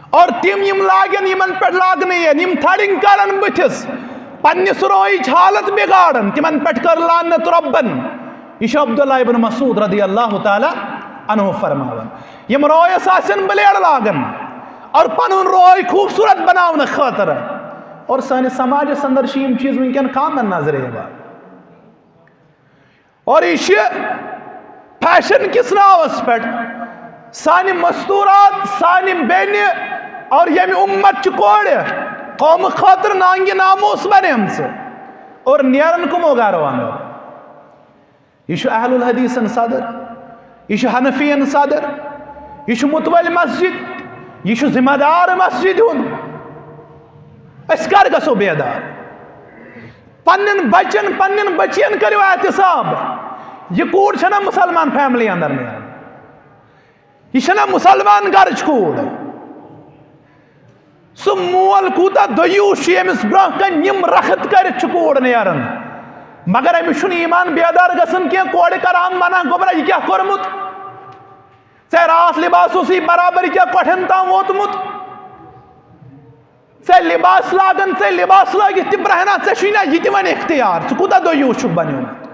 اور تِم یِم لاگن، یِمن پٮ۪ٹھ لاگنہٕ یِن، یِم تھڈنگ کرن بٕتھِس، پننِس رویِچ حالت بگاڑن، تِمن پٮ۪ٹھ کٔر لعنت رۄبن۔ یہِ چھُ عبداللہ ابن مسعود رضی اللہ تعالیٰ عنہ فرماوان۔ یِم رویس آسن بلیڈ لاگان اور پنُن روے خوٗبصوٗرت بناونہٕ خٲطرٕ۔ اور سٲنِس سماجس اندر چھِ یِم چیٖز وٕنکیٚن common نظرِ یِوان۔ اور یہِ چھِ فیشن کِس ناوس پٮ۪ٹھ سانہِ مستوٗرات، سانہِ بیٚنہِ اور ییٚمہِ اُمت چہِ کورِ قومہٕ خٲطرٕ نانگہِ ناموس بنیمژٕ۔ اور نیران کٕمو گرو اندر؟ یہِ چھُ اہل الحدیثن صدر، یہِ چھُ حنفین صدر، یہِ چھُ متولی مسجد، یہِ چھُ ذمہ دار مسجد ہُنٛد۔ أسۍ کر گژھو بیدار؟ پننٮ۪ن بچن، پننٮ۪ن بچین کٔرِو احتساب۔ یہِ کوٗر چھنہ مسلمان فیملی اندر نیران؟ یہِ چھنہ مسلمان گرٕچ کوٗر؟ سُہ مول کوٗتاہ دیوٗس چھُ، ییٚمِس برونٛہہ کنہِ یِم رخت کٔرِتھ چھِ کوٗر نیران، مگر أمِس چھُنہٕ ایمان بیدار گژھان کینٛہہ۔ کورِ کران منع، گوٚبرا، یہِ کیٛاہ کوٚرمُت؟ ژےٚ راتھ لباس اوسُے برابر، یہِ کیٛاہ کۄٹھٮ۪ن تام ووتمُت؟ ژےٚ لباس لاگان، ژےٚ لباس لٲگِتھ تہِ برہنا، ژےٚ چھُے نہ یہِ تہِ وۄنۍ اختیار؟ ژٕ کوٗتاہ دیوٗس چھُکھ بنیومُت؟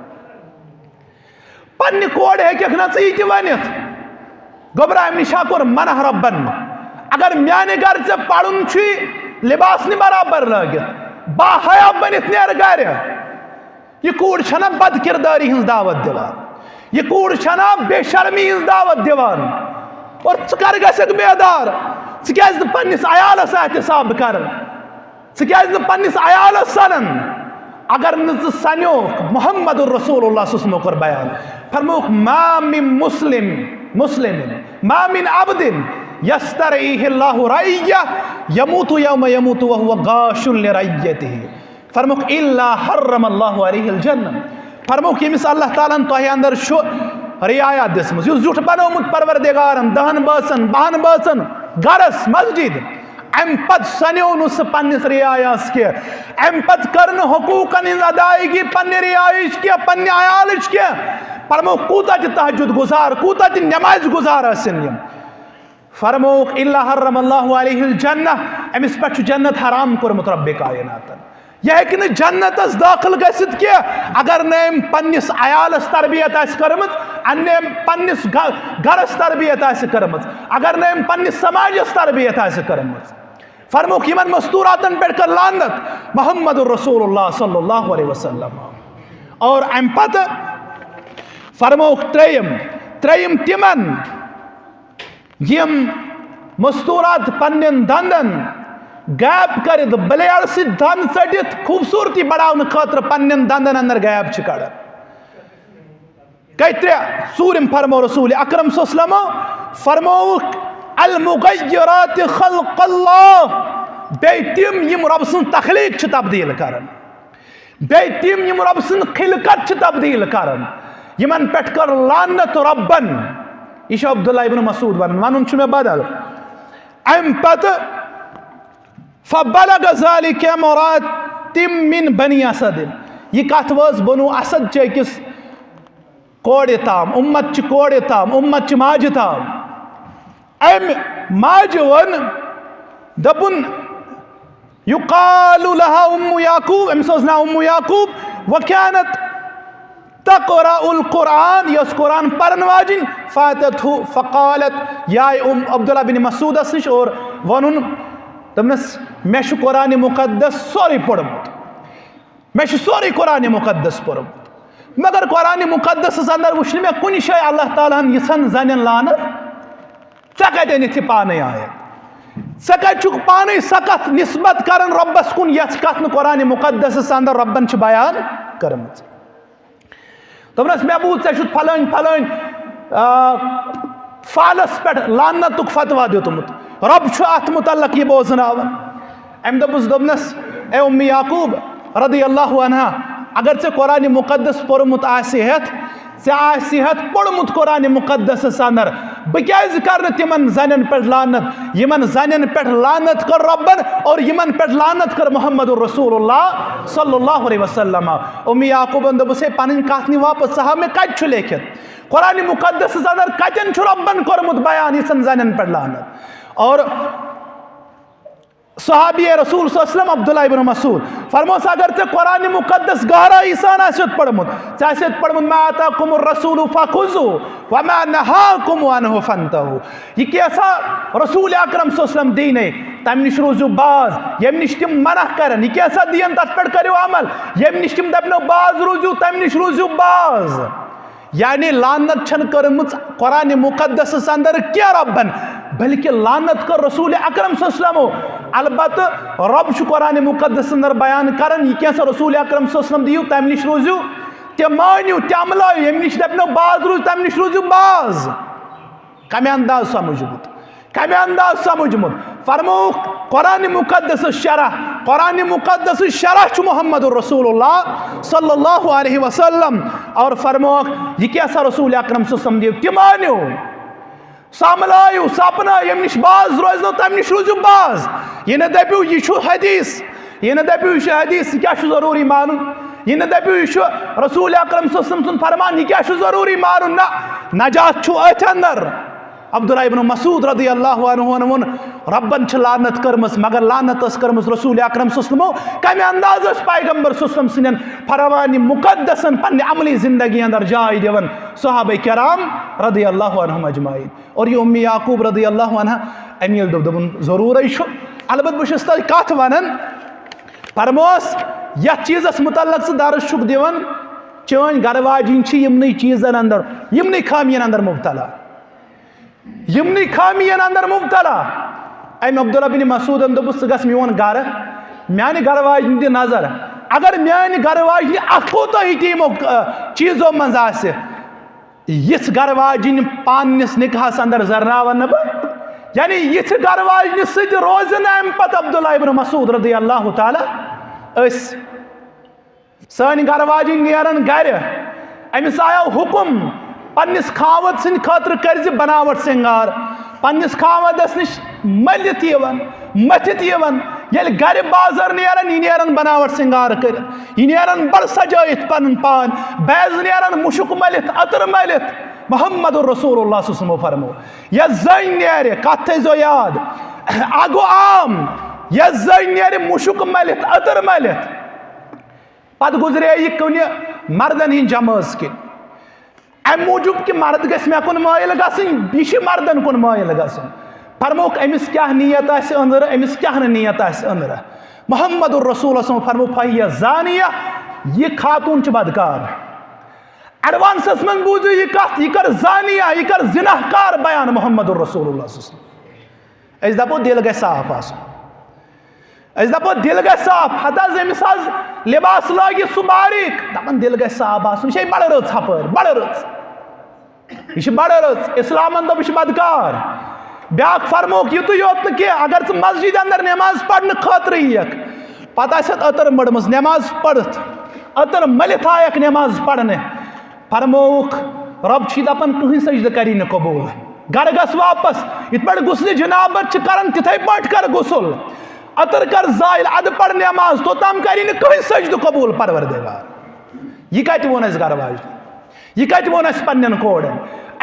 پننہِ کورِ ہیٚککھ نہ ژٕ یہِ تہِ ؤنِتھ؟ گوٚبرا، امہِ نِش ہا کوٚر منع رۄبن۔ اگر میانہِ گرٕ ژےٚ پرُن چھُے، لباس نہٕ برابر لٲگِتھ، باحیا بٔنِتھ نیر گرِ۔ یہِ کوٗر چھنہ بد کردٲری ہٕنٛز دعوت دِوان؟ یہِ کوٗر چھنہ بے شرمی ہٕنٛز دعوت دِوان؟ اور ژٕ کر گژھکھ بیدار؟ ژٕ کیازِ نہٕ پننِس عیالس احتساب کران؟ ژٕ کیازِ نہٕ پننِس عیالس سنان؟ اگر نہٕ ژٕ سنیوکھ، محمد رسول اللہ صلی اللہ علیہ وسلم کوٚر بیان، فرمووُکھ، ما من مسلم، مسلم، ما من عبد یسترعیہ اللہ رعیہ یموت یوم یموت وہو غاش لرعیتہ۔ فرمووُکھ، الا حرم اللہ علیہ الجنہ۔ فرمووُکھ، ییٚمِس اللہ تعالیٰ ہن تۄہہِ اندر چھُ رعایا دِژمٕژ، یُس زیُٹھ بنوومُت پروردگارن، دہن بٲژن، بہن بٲژن، گرس، مسجد، امہِ پتہٕ سنیو نہٕ سُہ پننِس رعایاہس کینٛہہ، امہِ پتہٕ کٔر نہٕ حقوٗقن ہٕنٛز ادایگی پننہِ رعایِچ کینٛہہ، پننہِ عیالٕچ کینٛہہ۔ فرمووُکھ، کوٗتاہ تہِ تہجد گُزار، کوٗتاہ تہِ نمازِ گُزار ٲسِن یِم۔ فرمووُکھ، الا حرم اللہ علیہ الجنہ، أمِس پٮ۪ٹھ چھُ جنت حرام کوٚرمُت رب کائناتن۔ یہِ ہیٚکہِ نہٕ جنتس دٲخل گٔژھِتھ کینٛہہ، اگر نہٕ أمۍ پننِس عیالس تربیت آسہِ کٔرمٕژ، اگر نہٕ أمۍ پننِس گہ-، گرس تربیت آسہِ کٔرمٕژ، اگر نہٕ أمۍ پننِس سماجس تربیت آسہِ کٔرمٕژ۔ فرمووُکھ، یِمن مستوراتن پٮ۪ٹھ کر لعنت، محمد رسول اللہ صلی اللہ علیہ وسلم۔ اور امہِ پتہٕ فرمووُکھ ترٛیٚیِم، ترٛیٚیِم تِمن، یِم مستورات پننٮ۪ن دندن غیب کٔرِتھ، بلیڈ سۭتۍ دند ژٔٹِتھ، خوٗبصوٗرتی بڑاونہٕ خٲطرٕ پننٮ۪ن دندن اندر غیب چھِ کڑان۔ گٔے ترٛےٚ۔ ژوٗرِم فرموو رسول اکرم صلی اللہ علیہ وسلمو، فرمووُکھ، المغیرات خلق اللہ، بیٚیہِ تِم یِم رب سٕنٛز تخلیٖق چھِ تبدیٖل کران، بیٚیہِ تِم یِم رب سٕنٛز خلقت چھِ تبدیٖل کران، یِمن پٮ۪ٹھ کٔر لعنت ربن۔ یہِ چھُ عبداللہ ابن مسعود ونان، ونُن چھُ مےٚ بدل۔ امہِ پتہٕ فبلغ ذلك امرأة من بني اسد، یہِ کتھ وٲژ بنو اسد چہِ أکِس کورِ تام، امت چہِ کورِ تام، امت چہِ ماجہِ تام۔ امہِ ماجہِ ووٚن، دوٚپُن، یقال لها ام یعقوب، أمِس اوس ناو ام یعقوب، وكانت تقرأ القرآن، یہِ ٲس قرآن پرن واجِنۍ، فاتته فقالت، یہِ آیہِ ام عبداللہ بن مسعودس نِش اور ووٚنُن، دوٚپنس، مےٚ چھُ قرآن مقدس سورُے پوٚرمُت، مےٚ چھُ سورُے قرآن مقدس پوٚرمُت، مگر قرآن مقدسس اندر وٕچھ نہٕ مےٚ کُنہِ جایہِ اللہ تعالیٰ ہن یِژھن زنٮ۪ن لعنت۔ ژےٚ کتہِ أنِتھ یہِ پانے آیت؟ ژےٚ کتہِ چھُکھ پانے سۄ کتھ نسبت کران رۄبس کُن، یۄس کتھ نہٕ قرآن مقدسس اندر رۄبن چھِ بیان کٔرمٕژ؟ دوٚپنس، مےٚ بوٗز ژےٚ چھُتھ فلٲنۍ فلٲنۍ، آ، فعلس پٮ۪ٹھ لعنتُک فتویٰ دیُتمُت، رۄب چھُ اتھ متعلق یہِ بوزناوان۔ أمۍ دوٚپُس، دوٚپنس، اے ام یعقوب رضی اللہ عنہا، اگر ژےٚ قرآن مقدس پوٚرمُت آسہِ ہٮ۪تھ، ژےٚ آسہِ ہٮ۪تھ پوٚرمُت قرآن مقدسس اندر، بہٕ کیازِ کرٕ نہٕ تِمن زنٮ۪ن پٮ۪ٹھ لعنت، یِمن زنٮ۪ن پٮ۪ٹھ لعنت کٔر رۄبن اور یِمن پٮ۪ٹھ لعنت کٔر محمد رسول اللہ صلی اللہ علیہ وسلم؟ ام یعقوبن دوٚپُس، ہے، پنٕنۍ کتھ نہِ واپس، ژٕ ہاو مےٚ کتہِ چھُ لیکھِتھ؟ قرآن مقدسس اندر کتٮ۪ن چھُ رۄبن کوٚرمُت بیان یِژھن زنٮ۪ن پٮ۪ٹھ لعنت؟ اور صحابی رسول صلی اللہ علیہ وسلم عبداللہ ابن مسعود فرموس، اگر ژےٚ قرآن مقدس گہرٲیی سان آسہِ پوٚرمُت، ژےٚ آسہِ پوٚرمُت، ما آتاکم الرسول فخذوہ وما نہاکم عنہ فانتہوا، یہِ کینٛژھا رسول اکرم صلی اللہ علیہ وسلم دیٖنے، تمہِ نِش روٗزِو باز، ییٚمہِ نِش تِم منع کرن، یہِ کینٛژھا دِین، تتھ پٮ۪ٹھ کٔرِو عمل، ییٚمہِ نِش تِم دپنو باز روٗزِو، تمہِ نِش روٗزِو باز۔ یعنی لعنت چھنہٕ کٔرمٕژ قرآن مقدسس اندر کینٛہہ رۄبن، بلکہ لعنت کٔر رسول اکرم صلی اللہ علیہ وسلمو۔ البتہ رۄب چھُ قرآن مقدس اندر بیان کران، یہِ کینٛژھا رسول اکرم صلی اللہ علیہ وسلم دِیِو، تمہِ نِش روٗزِو، تہِ مٲنِو، تہِ عملٲیِو، ییٚمہِ نِش دپنو باز روٗزِو، تمہِ نِش روٗزِو باز۔ کمہِ انداز سمجھمُت؟ کمہِ انداز سمجھمُت؟ فرمووُکھ، قرآن مقدس شرح، قرآن مقدس شرح چھُ محمد رسول اللہ صلی اللہ علیہ وسلم۔ اور فرمووُکھ، یہِ کیٛاہ سا رسول اکرم صلی اللہ علیہ وسلم دِیِو، تہِ مٲنِو۔ سملٲیِو، سپنٲیِو، ییٚمہِ نِش باز روزنو، تَمہِ نِش روٗزِو باز۔ یہِ نہٕ دٔپِو، یہِ چھُ حدیث۔ یہِ نہٕ دٔپِو، یہِ چھُ حدیث، یہِ کیٛاہ چھُ ضروٗری مانُن؟ یہِ نہٕ دٔپِو، یہِ چھُ رسول اکرم صلی اللہ علیہ وسلم سُنٛد فرمان، یہِ کیٛاہ چھُ ضروٗری مانُن؟ نہ، نجات چھُ أتھۍ اندر۔ عبداللہ ابن مسعود رضی اللہ عنہ ووٚن، رۄبن چھِ لعنت کٔرمٕژ، مگر لعنت ٲس کٔرمٕژ رسول اکرم صلی اللہ علیہ وسلمو۔ کمہِ انداز ٲسۍ پیغمبر صلی اللہ علیہ وسلم سٕنٛدٮ۪ن فرمان مقدسن پننہِ عملی زندگی اندر جاے دِوان؟ صحابہ کرام رضی اللہ عنہم اجمعین۔ اور یہِ اُم یعقوب رضی اللہ عنہا، أمۍ ییٚلہِ دوٚپ، دوٚپُن، ضروٗرے چھُ۔ البتہ بہٕ چھُس تۄہہِ کتھ ونان، فرموس، یتھ چیٖزس متعلق ژٕ درس چھُکھ دِوان، چٲنۍ گرٕ واجِنۍ چھِ یِمنٕے چیٖزن اندر، یِمنٕے خٲمین اندر مبتلا۔ یِمنٕے خٲمین اندر مبتلا۔ أمۍ عبداللہ بن مسعودن دوٚپُس، ژٕ گژھ میون گرٕ، میانہِ گرٕ واجنہِ دِ نظر۔ اگر میانہِ گرٕ واجنہِ اکھ کوتاہی تہِ یِمو، آ، چیٖزو منٛز آسہِ، یِژھ گرٕ واجِنۍ پننِس نکاحس اندر زرناون نہٕ بہٕ۔ یعنی یِژھ گرٕ واجنہِ سۭتۍ روزِ نہٕ امہِ پتہٕ عبداللہ ابن مسعود رضی اللہ تعالیٰ أسۍ۔ سٲنۍ گرٕ واجِنۍ نیرن گرِ، أمِس آیو حُکُم، پننِس خاوند سٕنٛدِ خٲطرٕ کٔرۍ زِ بناوٹ سنگار۔ پننِس خاوندس نِش مٔلِتھ یِوان، مٔتھِتھ یِوان، ییٚلہِ گرِ بازر نیران، یہِ نیران بناوٹ سنگار کٔرِتھ، یہِ نیران بڑٕ سجٲیِتھ پنُن پان، بیٚیہِ نیران مُشُک مٔلِتھ، عطر مٔلِتھ۔ محمد رسول اللہ صلی اللہ علیہ وسلمو فرمو، یۄس زٔنۍ نیرِ، کتھ تھٲیزیو یاد، اکھ گوٚو عام، یۄس زٔنۍ نیرِ مُشُک مٔلِتھ، عطر مٔلِتھ، پتہٕ گُزرے یہِ کُنہِ مردن ہٕنٛدۍ جمٲژ کِنۍ۔ امہِ موٗجوٗب کہِ مرد گژھِ مےٚ کُن مٲیِل گژھٕنۍ، یہِ چھِ مردن کُن مٲیِل گژھُن۔ فرمووُکھ، أمِس کیٛاہ نیت آسہِ أنٛدرٕ، أمِس کیٛاہ نہٕ نیت آسہِ أنٛدرٕ۔ محمد رسول صلی اللہ علیہ وسلم فرموو، فہیہ زانیہ، یہِ خاتوٗن چھِ بدکار۔ ایڈوانسس منٛز بوٗزِو یہِ کتھ، یہِ کر زانیہ، یہِ کر زناہ کار بیان محمد رسول اللہ صلی اللہ علیہ وسلم۔ أسۍ دَپو، دِل گژھِ صاف آسُن۔ أسۍ دَپو، دِل گژھِ صاف۔ ہتہٕ حظ، أمِس حظ لباس لٲگِتھ سُہ باریٖک۔ دَپان، دِل گژھِ صاف آسُن۔ یہِ چھے بڑٕ رٕژ ہپٲرۍ، بڑٕ رٕژ۔ یہِ چھِ بڑٕ رٕژ۔ اِسلامن دوٚپ، یہِ چھِ بدکار۔ بیٛاکھ فرمووُکھ، یِتُے یوت نہٕ کینٛہہ، اگر ژٕ مسجدِ اندر نٮ۪ماز پرنہٕ خٲطرٕ یِیَکھ، پتہٕ آسٮ۪تھ عطر مٔڑمٕژ، نٮ۪ماز پٔرِتھ عطر مٔلِتھ آیَکھ نٮ۪ماز پرنہِ، فرمووُکھ، رۄب چھُے دَپان، کٕہٕنۍ سجدٕ کَری نہٕ قبوٗل۔ گَرٕ گژھ واپس، یِتھ پٲٹھۍ غسلِ جنابت چھِ کران، تِتھَے پٲٹھۍ کر غسل، عطر کر زٲیِل، اَدٕ پَر نٮ۪ماز، توٚتام کَری نہٕ کٕہٕنۍ سجدٕ قبوٗل، پروردگار۔ یہِ کَتہِ ووٚن اَسہِ گَرٕ واجنہِ؟ یہِ کَتہِ ووٚن اَسہِ پنٛنٮ۪ن کورٮ۪ن؟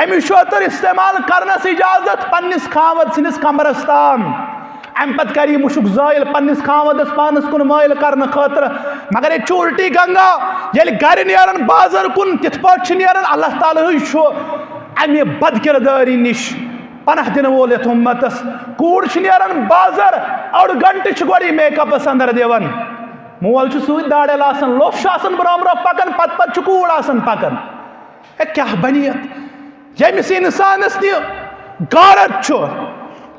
أمِس چھُ عطر استعمال کرنس اجازت پننِس خاوند سٕنٛدِس کمرس تام۔ امہِ پتہٕ کرِ یہِ مُشُک زٲیِل پننِس خاوندس پانس کُن مٲیِل کرنہٕ خٲطرٕ۔ مگر ییٚتہِ چھُ الٹی گنگا، ییٚلہِ گرِ نیران بازر کُن، تِتھ پٲٹھۍ چھِ نیران۔ اللہ تعالیٰ ہٕے چھُ امہِ بدکردٲری نِش پناہ دِنہٕ وول یتھ اُمتس۔ کوٗر چھِ نیران بازر، اوٚڑ گنٹہٕ چھِ گۄڈٕ یہِ میک اپس اندر دِوان۔ مول چھُ سۭتۍ داڑٮ۪ل آسان، لوٚف چھُ آسان برونٛہہ برونٛہہ پکان، پتہٕ پتہٕ چھُ کوٗر آسان پکان۔ ہے، کیٛاہ بنہِ یتھ؟ ییٚمِس انسانس نہٕ غیرت چھُ،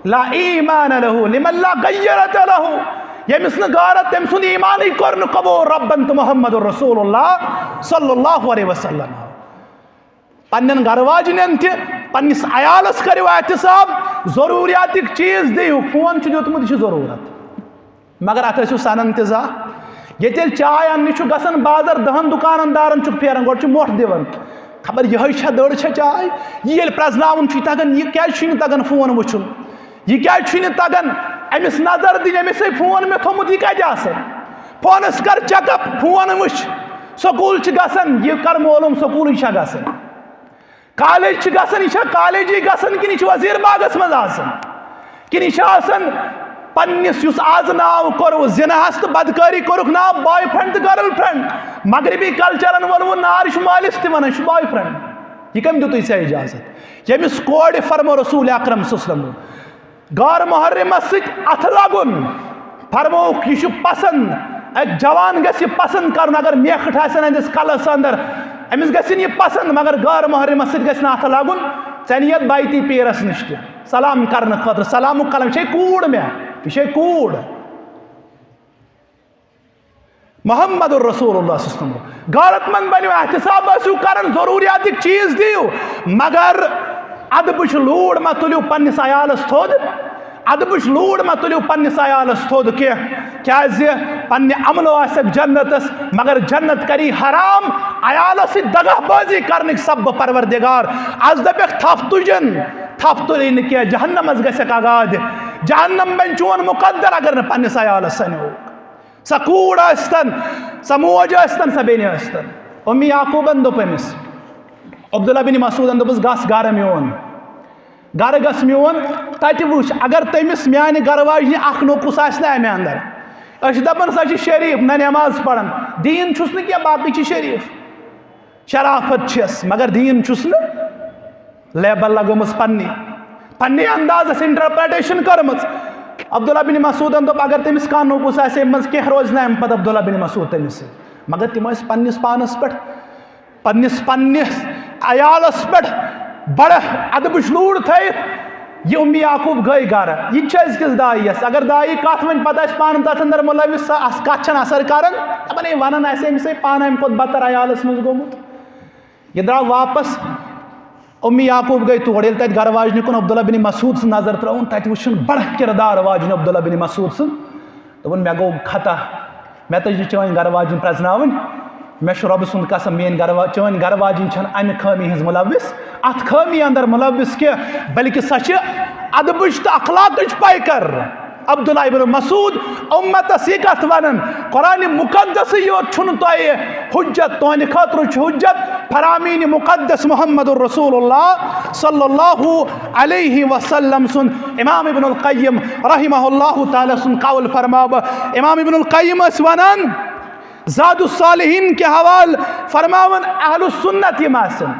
لا ایمان لہ لمن لا غیرت لہ، ییٚمِس نہٕ غیرت، تٔمۍ سُنٛد ایمانٕے کوٚر نہٕ قبول ربن تہٕ محمد رسول اللہ صلی اللہ علیہ وسلم۔ پننٮ۪ن گرٕ واجنٮ۪ن تہِ، پننِس عیالس کٔرِو احتساب، ضروٗریاتٕکۍ چیٖز دِیِو۔ فون چھُ دیُتمُت، یہِ چھُ ضروٗرت۔ مگر اتھ ٲسِو سنان تہِ زانٛہہ۔ ییٚتہِ ییٚلہِ چاے اننہِ چھُ گژھان بازر، دہن دُکانن دارن چھُکھ پھیران، گۄڈٕ چھُ مۄٹھ دِوان، خبر یِہوٚے چھا، دٔڑ چھا چاے؟ یہِ ییٚلہِ پرٛزناوُن چھُ، یہِ تگان، یہِ کیٛازِ چھُے نہٕ تگان فون وٕچھُن؟ یہِ کیٛازِ چھُے نہٕ تگان أمِس نظر دِنۍ؟ أمِس ہے فون مےٚ تھوٚمُت، یہِ کتہِ آسان؟ فونس کر چیک اپ، فون وٕچھ۔ سکوٗل چھِ گژھان، یہِ کر معلوم سکوٗلٕے چھا گژھان؟ کالج چھِ گژھان، یہِ چھا کالجی گژھان کِنہٕ یہِ چھُ وزیر باغس منٛز آسان؟ کِنہٕ یہِ چھُ آسان پننِس، یُس آز ناو کوٚروٕ زِناہس تہٕ بدکٲری کوٚرُکھ ناو بوائے فرینڈ تہٕ گرل فرینڈ؟ مغربی کلچرن ووٚنوٕ نار، یہِ چھُ مٲلِس تہِ ونان، یہِ چھُ بوائے فرینڈ۔ یہِ کٔمۍ دیُتُے ژےٚ اجازت؟ ییٚمِس کورِ فرمو رسول اکرم صلی اللہ علیہ وسلم، غٲر محرمس سۭتۍ اتھٕ لاگُن، فرمووُکھ، یہِ چھُ پسند، اکھ جوان گژھِ یہِ پسند کرُن، اگر میکھٹ آسن أہندِس کلس اندر، أمِس گژھِ نہٕ یہِ پسند، مگر غٲر محرمس سۭتۍ گژھِ نہٕ اتھٕ لاگُن۔ ژےٚ نِیَتھ بیتی پیرس نِش تہِ سلام کرنہٕ خٲطرٕ، سلامُک قلم، یہِ چھے کوٗر مےٚ، یہِ چھے کوٗر۔ محمد رسول اللہ صلی اللہ علیہ وسلم۔ غیرت مند بنِو، احتساب ٲسِو کران، ضروٗریاتٕکۍ چیٖز دِیِو، مگر ادبٕچ لوٗر مہ تُلِو پننِس عیالس تھوٚد، ادبٕچ لوٗر مہ تُلِو پننِس عیالس تھوٚد کینٛہہ، کیازِ پننہِ عملو آسٮ۪کھ جنتس، مگر جنت کری حرام عیالس سۭتۍ دغا بٲزی کرنٕکۍ سببہٕ پروردگار۔ از دپٮ۪کھ تھپھ تُجن، تھپھ تُلے نہٕ کینٛہہ، جہنمس گژھٮ۪کھ آغاد، جہنم بنہِ چون مقدر اگر نہٕ پننِس عیالس سنیو۔ سۄ کوٗر ٲسۍتن، سۄ موج ٲسۍتن، سۄ بیٚنہِ ٲسۍتن۔ اُمہِ یعقوٗبن دوٚپ أمِس، عبداللہ بن مسعوٗدن دوٚپُس، "گژھ گرٕ میون، گرٕ گژھ میون، تتہِ وٕچھ، اگر تٔمِس میانہِ گرٕ واجنہِ اکھ نوٚکُس آسہِ نہ امہِ اندر، أسۍ چھِ دپان سۄ چھِ شریٖف، نہ نٮ۪ماز پران، دیٖن چھُس نہٕ کینٛہہ، باقٕے چھِ شریٖف۔" شرافت چھس، مگر دیٖن چھُس نہٕ۔ لیبل لگٲومٕژ پننی، پننی اندازس انٹرپریٹیشن کٔرمٕژ۔ عبداللہ بن مسعودن دوٚپ، اگر تٔمِس کانٛہہ نوٚکُس آسہِ، امہِ منٛز کینٛہہ روزِ نہٕ امہِ پتہٕ عبداللہ بن مسعود تٔمِس سۭتۍ۔ مگر تِم ٲسۍ پننِس پانس پٮ۪ٹھ، پننِس پننِس عیالس پٮ۪ٹھ بڑٕ ادبٕچ لوٗر تھٲیِتھ۔ یہِ اُمہِ یعقوب گٔے گرٕ۔ یہِ تہِ چھُ أزکِس داعیس۔ اگر داعی کتھ ونہِ، پتہٕ آسہِ پانہٕ تتھ اندر مُلوث، سۄ اس-، کتھ چھنہٕ اثر کران۔ دپان، ہے، ونان آسہِ أمِس ہے پانہٕ امہِ کھۄتہٕ بدتر عیالس منٛز گوٚمُت۔ یہِ درٛاو واپس۔ اُمہِ یعقوب گٔے تور۔ ییٚلہِ تتہِ گرٕ واجنہِ کُن عبداللہ بن مسعود سٕنٛز نظر ترٲوٕن، تتہِ وٕچھُن بڑٕ کردار واجنہِ عبداللہ بن مسعود سُنٛد۔ دوٚپُن، مےٚ گوٚو خطا، مےٚ تٔج نہٕ چٲنۍ گرٕ واجِنۍ پرٛزناوٕنۍ مےٚ چھُ رۄبہٕ سُنٛد قسم، میٲنۍ گروا چٲنۍ گرٕ واجِنۍ چھَنہٕ اَمہِ خٲمی ہٕنٛز مُلوِث، اَتھ خٲمی اندر مُلوِث کینٛہہ، بلکہِ سۄ چھِ ادبٕچ تہٕ اخلاقٕچ پیکر۔ عبداللہ ابن مسعود امتس یہِ کتھ ونان، قرآن مقدس یوت چھُنہٕ تۄہہِ حجت، تُہنٛدِ خٲطرٕ چھُ حجت فرامین مقدس محمد رسول اللہ صلی اللہ علیہ وسلم سُنٛد۔ امام ابن القیم رحمہ اللہ تعالیٰ سُنٛد قول فرماو بہٕ۔ امام ابن القیم ٲسۍ ونان، زاد الصالحین کہِ حوالہٕ فرماوان، اہل السنت یِم آسن،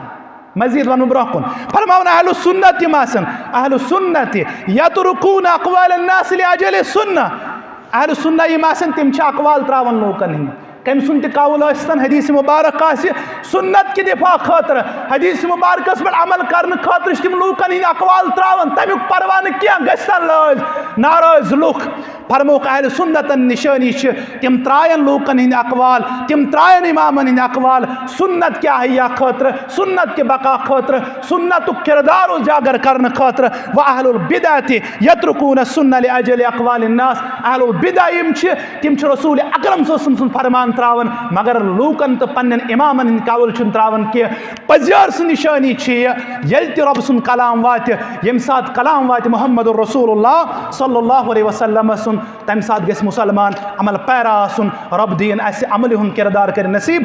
مزید ونہٕ بہٕ برونٛہہ کُن، فرماوان اہل السنت یِم آسن، اہل السنت یترکون اقوال الناس لاجل السنہ۔ اہل السنہ یِم آسن، تِم چھِ اقوال تراوان لوٗکن ہٕنٛدۍ، کٔمۍ سُنٛد تہِ قول ٲسۍ تن، حدیث مبارک آسہِ، سُنت کہِ دفاع خٲطرٕ، حدیث مبارکس پٮ۪ٹھ عمل کرنہٕ خٲطرٕ چھِ تِم لوٗکن ہٕنٛدۍ اقوال تراوان، تمیُک پرواہ نہٕ کینٛہہ، گژھِ تن لٲز ناراض لُکھ۔ فرموکھ اہل سنتن نشٲنی چھِ، تِم ترٛاین لوٗکن ہٕنٛدۍ اقوال، تِم ترٛاین امامن ہٕنٛدۍ اقوال۔ سنت کیا ہے یا خٲطرٕ، سنت کہِ بقا خٲطرٕ، سنتُک کردار اجاگر کرنہٕ خٲطرٕ۔ و اہل البدعہ تہِ یترکون السنہ لاجل اقوال الناس۔ اہل البدعہ یِم چھِ، تِم چھِ رسول اکرم صلی اللہ علیہ وسلم سُنٛد فرمان ترٛاوان، مگر لوٗکن تہٕ پننٮ۪ن امامن ہٕنٛدۍ قول چھِنہٕ ترٛاوان کینٛہہ۔ پزیار سٕنٛز نشٲنی چھِ یہِ، ییٚلہِ تہِ رۄب سُنٛد کلام واتہِ، ییٚمہِ ساتہٕ کلام واتہِ محمد رسول اللہ صلی اللہ علیہ وسلم سُنٛد، تمہِ ساتہٕ گژھِ مسلمان عمل پیرا آسُن۔ رۄب دِیِن اسہِ عملہِ ہُنٛد کردار کٔرِتھ نصیب۔